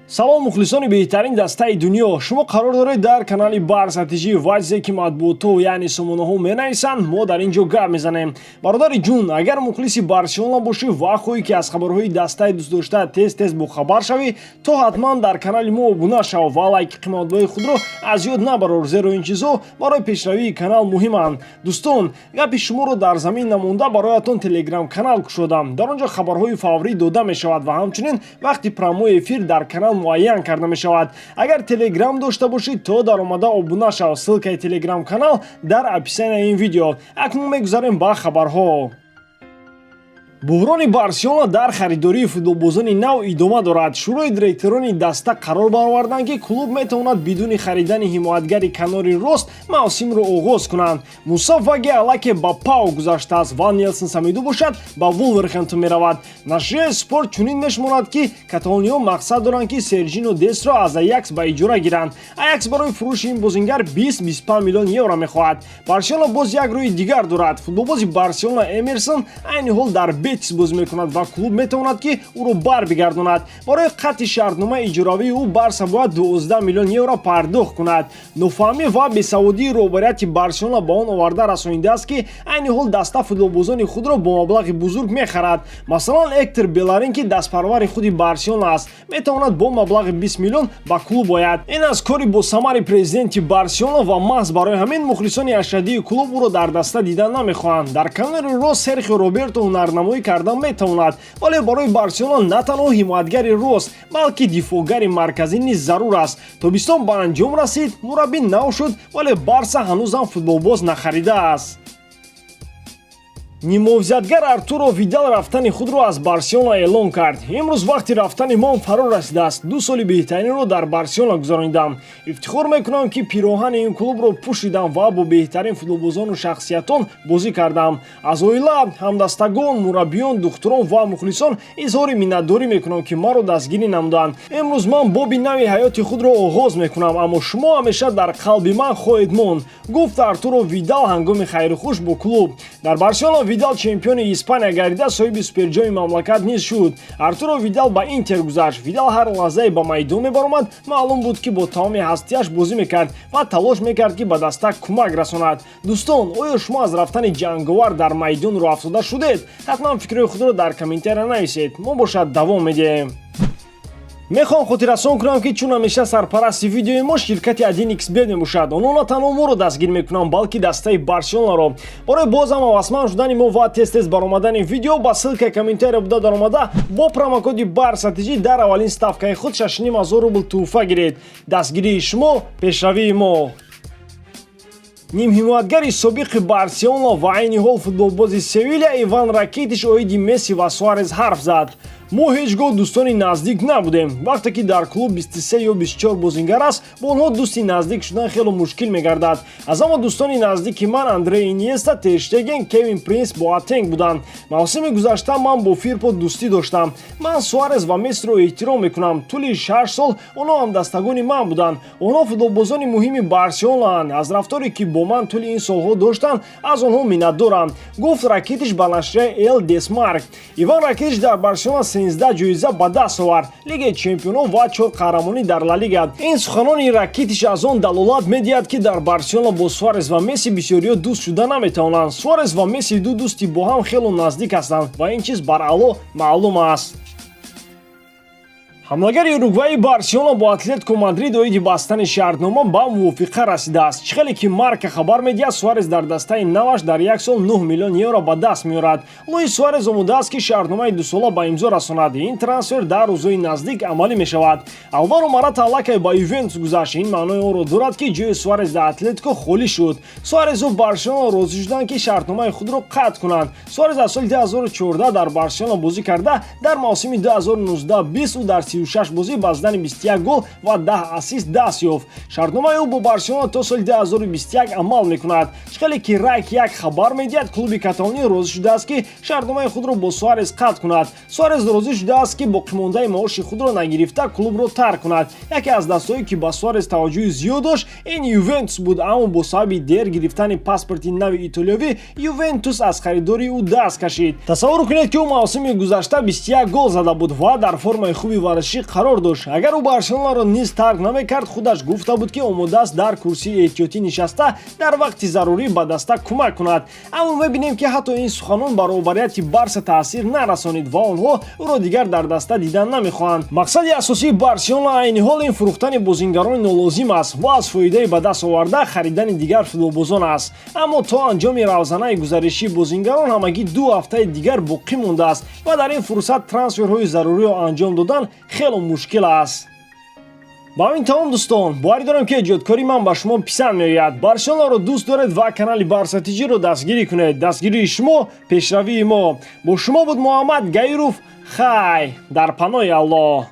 Салом, мухлисони беҳтарин дастаи дунё! Шумо қарор доред дар канали Барса ТЖ ва чизе ки матбуотҳо, яъне сомонаҳо менависанд, мо дар ин ҷо гап мезанем. Бародари ҷун, агар мухлиси Барселона бошӣ ва хоҳӣ, ки аз хабарҳои дастаи дӯстдошта тез тез бохабар шавӣ, то ҳатман дар канали мо обуна шав ва лайки қиматбои худро аз ёд набарор, зеро ин чизҳо барои пешравии канал муҳиманд. Дӯстон, гапи шуморо дар замин намонда, бароятон Телеграм канал кушодам. Дар он ҷо хабарҳои фаврӣ дода мешавад ва ҳамчунин вақти прямой эфир дар канал муайян карда мешавад. Агар Телеграм дошта бошед, то даромада обуна шав. Ссылкаи Телеграм канал дар описанияи ин видео. Акнун мегузарем ба хабарҳо. Буҳрони Барселона дар харидории футболбозони нав идома дорад. Шӯрои директорони даста қарор бароварданд, ки клуб метавонад бидуни харидани ҳимоятгари канори рост мавсимро оғоз кунанд. Муса Ваге аллакай ба ПАОК гузаштааст ва Нелсон Самедо бошад, ба Вулверхэмптон меравад. Нашрияи Спорт чунин мешуморад, ки каталониҳо мақсад доранд, ки Сержино Дестро аз Аякс ба иҷора гиранд. Аякс барои фурӯши ин бозингар 20-25 миллион евро мехоҳад. Барселона боз як рӯи дигар дорад. Футболбози Барселона Эмерсон айни ҳол дар Бетис бозӣ мекунад ва клуб метавонад, ки ӯро барбигардонад. Барои қатъи шартномаи иҷоравии ӯ Барса бояд 12 миллион евро пардохт кунад. Нофаҳмӣ ва бесаводии роҳбарияти Барселона ба он оварда расонидааст, ки айни ҳол даста футболбозони худро бо маблағи бузург мехарад. Масалан, Эктор Беларин, ки дастпарвари худи Барселона аст, метавонад бо маблағи 20 миллион ба клуб ояд. Ин аз кори босамари президенти Барселона ва маҳз барои ҳамин мухлисони ашаддии клуб ӯро дар даста дида намехоҳанд. Дар канори рост Серхио Роберто ҳунарнамоӣ кардан метавонад, вале барои Барселона на танҳо ҳимоятгари рост, балки дифоъгари марказӣ низ зарур аст. Тобистон ба анҷом расид, мураббӣ нав шуд, вале Барса ҳанӯзам футболбоз нахаридааст. Ниммуҳофизатгар Артуро Видал рафтани худро аз Барселона эълон кард. «Имрӯз вақти рафтани ман фаро расидааст. 2 соли беҳтаринро дар Барселона гузаронидам. Ифтихор мекунам, ки пироҳани ин клубро пӯшидам ва бо беҳтарин футболбозону шахсиятон бозӣ кардам. Аз оила, ҳамдастагон, мураббиён, духтурон ва мухлисон изҳори миннатдорӣ мекунам, ки маро дастгирӣ намуданд. Имрӯз ман боби нави ҳаёти худро оғоз мекунам, аммо шумо ҳамеша дар қалби ман хоҳед монд», гуфт Артуро Видал ҳангоми хайрухуш бо клуб. Дар Барселона Видал чемпиони Испания гардида, соҳиби суперҷоми мамлакат низ шуд. Артуро Видал ба Интер гузашт. Видал ҳар лаҳзае ба майдон мебаромад, маълум буд, ки бо тамоми ҳастиаш бозӣ мекард ва талош мекард, ки ба даста кӯмак расонад. Дӯстон, оё шумо аз рафтани ҷанговар дар майдон роҳафтода шудед? Ҳатман фикрҳои худро дар комментария нависед. Мо бошад, давом медиҳем. Мехоҳам хотиррасон кунам, ки чун ҳамеша сарпарасти видеои мо ширкати 1xBet мебошад. Онҳо на танҳо моро дастгир мекунанд, балки дастаи Барселонаро. Барои боз ҳам ҳавасманд шудани мо ва тез тез баромадани видео, ба ссылкаи комментария буда даромада, бо промокоди БАРСАТИЖИ дар аввалин ставкаи худ 6500 рубл тӯҳфа гиред. Дастгирии шумо — пешравии мо. Нимҳимоятгари собиқи Барселона ва айни ҳол футболбози Севиля Иван Ракитиш оиди Месси ва Суарез ҳарф зад. «Мо ҳеҷ гоҳ дӯстони наздик набудем. Вақте ки дар клуб 23 ё 24 бозингар аст, бо онҳо дӯсти наздик шудан хело мушкил мегардад. Аз ҳама дӯстони наздики ман Андре Иниеста, Терштеген, Кевин Принс Боатенг буданд. Мавсими гузашта ман бо Фирпо дӯстӣ доштам. Ман Суарез ва Мессиро эҳтиром мекунам. Тӯли 6 сол онҳо ҳамдастагони ман буданд. Онҳо футболбозони муҳими Барселонаанд. Аз рафторе, ки бо ман тӯли ин солҳо доштанд, аз онҳо миннатдорам», гуфт Ракитиш ба нашрияи Эл Десмарк. Иван Ракитиш дар Барселона 13 ҷоиза ба даст овард: Лигаи чемпионон ва чор қаҳрамонӣ дар Ла Лига. Ин суханони Ракитиш аз он далолат медиҳад, ки дар Барселона бо Суарез ва Месси бисёриҳо дӯст шуда наметавонанд. Суарез ва Месси ду дӯсти бо ҳам хело наздик ҳастанд ва ин чиз баръало маълум аст. Ҳамлагари уругваи Барселона бо Атлетико Мадрид оиди бастани шартнома ба мувофиқа расидааст. Чӣ хеле ки Марка хабар медиҳад, Суарез дар дастаи наваш дар як сол 9 миллион евро ба даст меорад. Луис Суарез омодааст, ки шартномаи дусола ба имзо расонад. Ин трансфер дар рӯзҳои наздик амалӣ мешавад. Алваро Марата аллакай ба Ювентус гузашт. Ин маънои онро дорад, ки ҷои Суарез дар Атлетико холӣ шуд. Суарезу Барселона розӣ шуданд, ки шартномаи худро қатъ кунанд. Суарез аз соли 2014 дар Барселона бозӣ карда, дар мавсими 2019-20 ӯ дар 36 бозӣ ба задани 21 гол ва 10 ассист даст ёфт. Шартномаи ӯ бо Барселона то соли 2021 амал мекунад. Чӣ хеле ки Рак як хабар медиҳад, клуби каталонӣ розӣ шудааст, ки шартномаи худро бо Суарез қатъ кунад. Суарез розӣ шудааст, ки боқимондаи маоши худро нагирифта клубро тарк кунад. Яке аз дастҳое, ки ба Суарез таваҷҷӯҳи зиёд дошт, ин Ювентус буд, аммо бо сабаби дер гирифтани паспорти нави итолиёвӣ Ювентус аз харидории ӯ даст кашид. Тасаввур кунед, ки ӯ мавсими гузашта 21 гол зада буд ва дар формаи хуби варзишӣ. ошиқ қарор дошт. Агар ӯ Барселонаро низ тарк намекард, худаш гуфта буд, ки омода аст дар курсии эҳтиётӣ нишаста, дар вақти зарурӣ ба даста кӯмак кунад. Аммо мебинем, ки ҳатто ин суханон ба роҳбарияти Барса таъсир нарасонид ва онҳо ӯро дигар дар даста дидан намехоҳанд. Мақсади асосии Барселона айни ҳол ин фурӯхтани бозингарони нолозим аст ва аз фоидаи ба даст оварда харидани дигар футболбозон аст. Аммо то анҷоми равзанаи гузаришии бозингарон ҳамагӣ 2 ҳафтаи дигар боқӣ мондааст ва дар ин фурсат трансферҳои заруриро анҷом додан хело мушкил аст. Ба ҳамин тамом, дӯстон. Боварӣ дорам, ки эҷодкории ман ба шумо писанд меояд. Барселонаро дӯст доред ва канали Барса ТЖ-ро дастгирӣ кунед. Дастгирии шумо — пешравии мо. Бо шумо буд Муҳаммад Гаиров. Хай, дар паноҳи Аллоҳ.